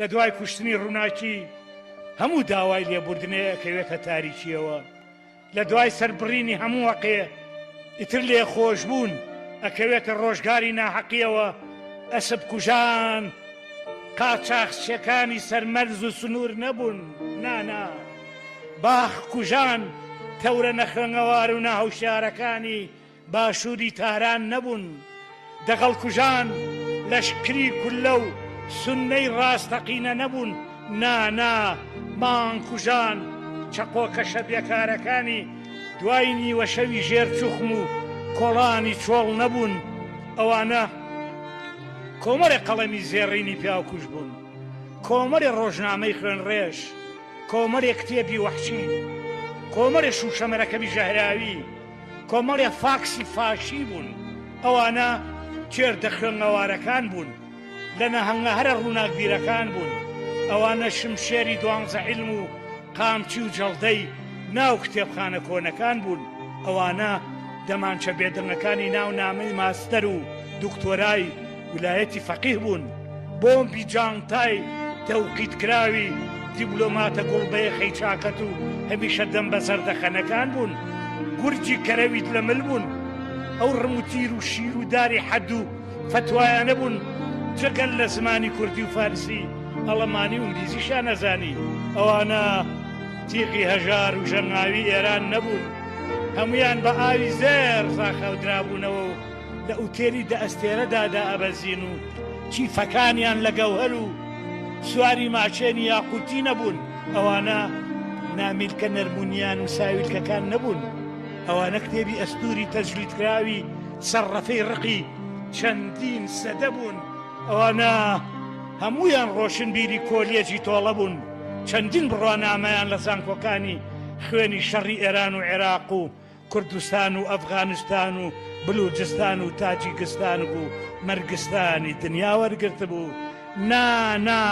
لە دوای کوشتنی ڕووناکی هەموو داوای لێبوردنێ ئەکەوێتە تاریکیەوە. لە دوای سەربڕینی هەموو هەقێ ئیتر لێخۆشبوون ئەکەوێتە ڕۆژگاری ناحەقیەوە، ئەسپ کوژان قاچاخچیەکانی سەر مەرز و سنوور نەبوون، نا نا، باخ کوژان تەورە نەخوێنەوار و ناهوشیارەکانی باشووری تاران نەبوون، دەغڵکوژان لەشکری کوللە و سوننەی ڕاستەقینە نەبوون، نا نا، مانگکوژان چەقۆکەشە بێکارەکانی دوای نیوەشەوی ژێر چوخم و کۆڵانی چۆڵ نەبوون، ئەوانە کۆمەڵێ قەڵەمی زێڕینی پیاوکوژ بوون، کۆمەڵێ ڕۆژنامەی خوێنڕێژ، کۆمەڵێ کتێبی وەحشی، کۆمەڵێ شووشە مەرەکەبی ژەهراوی، کۆمەڵێ فاکسی فاشی بوون، ئەوانە کێردە خوێنەوارەکان بوون، لە نەهەنگە هەرە ڕووناکبیرەکان بوون، ئەوانە شمشێری دوانزە عیلم و قامچی و جەڵدەی ناو کتێبخانە کۆنەکان بوون، ئەوانە دەمانچە بێدەنگەکانی ناو نامەی ماستەر و دوکتۆرای ولایەتی فەقیه بوون، بۆمبی جانتای تەوقیتکراوی دیبلۆماتە گوڵبەیەخەی چاکەت و هەمیشە دەم بە زەردەخەنەکان بوون، گورجی کەرەویت لە مل بوون، ئەو ڕم و تیر و شیر و داری حەد و فەتوایانە بوون، جگەل لە زمانی کوردی و فارسی، ئەڵەمانی و ئینگلیزیشیان ئەزانی، ئەوانە تیغی هەژار و ژەنگاوی ئێران نەبوون، هەموویان بە ئاوی زێڕ زاخاودرابوونەوە و لە ئوتێلی دە ئەستێرەدا دائەبەزین و کیفەکانیان لە گەوهەر و سواری ماچێنی یاقوتی نەبوون، ئەوانە نامیلکە نەرمونیان و ساویلکەکان نەبوون، ئەوانە کتێبی ئەستووری تەجریدکراوی سەر ڕەفەی ڕقی چەندین سەدە بوون، ئەوانە هەموویان ڕۆشنبیری کۆلێجی تۆڵە بوون، چەندین بڕوانامەیان لە زانکۆکانی خوێنی شەڕی ئێران و عێراق و کوردستان و ئەفغانستان و بلوجستان و تاجیکستان و مەرگستانی دنیا وەرگرتبوو. نا نا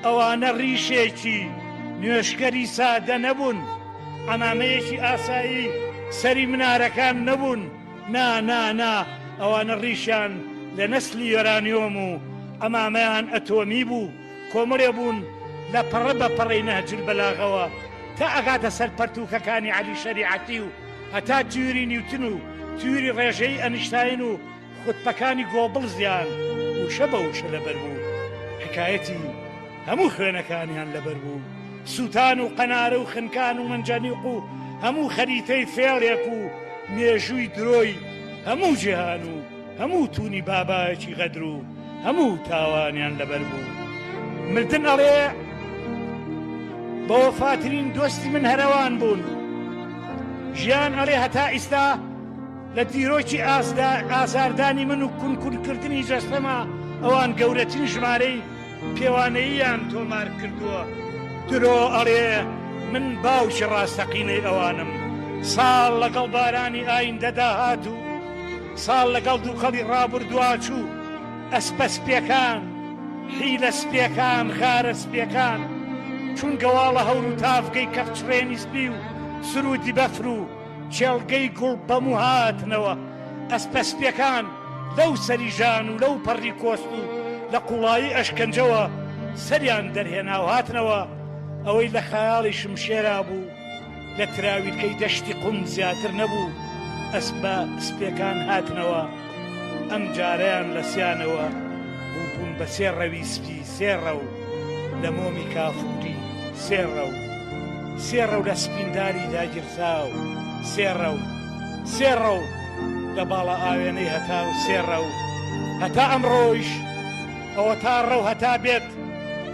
ئەوانە ڕیشێکی نوێژکەری سادە نەبوون، عەمامەیەکی ئاسایی سەری منارەکان نەبوون، نا نا نا ئەوانە ڕیشیان لە نەسلی یۆرانیۆم و عەمامەیان ئەتۆمی بوو، کۆمەڵێ بوون لە پەڕە بە پەڕەی نەهج البلاغەوە تا ئەگاتە سەر پەرتووکەکانی عەلی شەریعەتی و هەتا تیوری نیوتن و تیوری ڕێژەیی ئەنیشتاین و خوتبەکانی گۆبڵزیان وشە بە وشە لەبەر بوو، حکایەتی هەموو خوێنەکانیان لەبەر بوو، سووتان و قەنارە و خنکان و مەنجەنیق و هەموو خەریتەی فێڵێک و مێژووی درۆی هەموو جیهان و هەموو توونی بابایەکی غەدر و هەموو تاوانیان لەبەر بوو. مردن ئەڵێ بەوەفاترین دۆستی من هەرەوان بوون. ژیان ئەڵێ هەتا ئیستا لە دیرۆکی ئازاردانی من و کونکونکردنی جەستەما ئەوان گەورەترین ژمارەی پێوانەییان تۆمار کردووە. درۆ ئەڵێ من باوکی ڕاستەقینەی ئەوانم. ساڵ لەگەڵ بارانی ئایندەدا هات و ساڵ لەگەڵ دووکەڵی ڕابوردوا چوو، ئەسپە سپیەکان، حیلە سپیەکان، غارە سپیەکان، چون گەواڵە هەور و تاڤگەی کەفچڕێنی سپی و سروودی بەفر و کێڵگەی گوڵپەموو هاتنەوە، ئەسپە سپیەکان لەو سەری ژان و لەو پەڕی کۆست و لە قوڵایی ئەشکەنجەوە سەریان دەرهێنا و هاتنەوە، ئەوەی لە خەیاڵی شمشێرا بوو. لە تراویلکەی دەشتی قوم زیاتر نەبوو، ئەسپە سپیەکان هاتنەوە، ئەم جارەیان لە سیانەوە بوو بوون بە سێ ڕەوی سپی، سێ ڕەو لە مۆمی کافوری، سێ ڕەو، سێ ڕەو لە سپینداری داگیرساو، سێ ڕەو، سێ ڕەو لە باڵا ئاوێنەی هەتاو، سێ ڕەو هەتا ئەمڕۆیش. ئەوەتا ڕەو هەتا بێت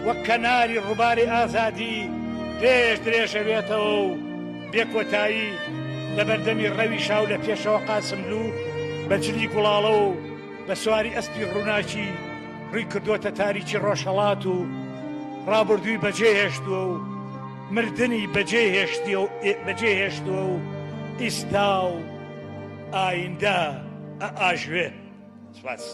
وەک کەناری ڕووباری ئازادی درێژ درێژەبێتەوە و بێ کۆتایی لە بەردەمی ڕەوی شا و لە پێشەوە قاسملوو بە جلی گوڵاڵە و بە سواری ئەسپی ڕووناکی ڕووی کردووەتە تاریکی ڕۆژهەڵات و ڕابردووی بەجێ هێشتووە و مردنی بەجێ بەجێ هێشتووە و ئیستا و ئایندە ئەئاژوێ. سپاس.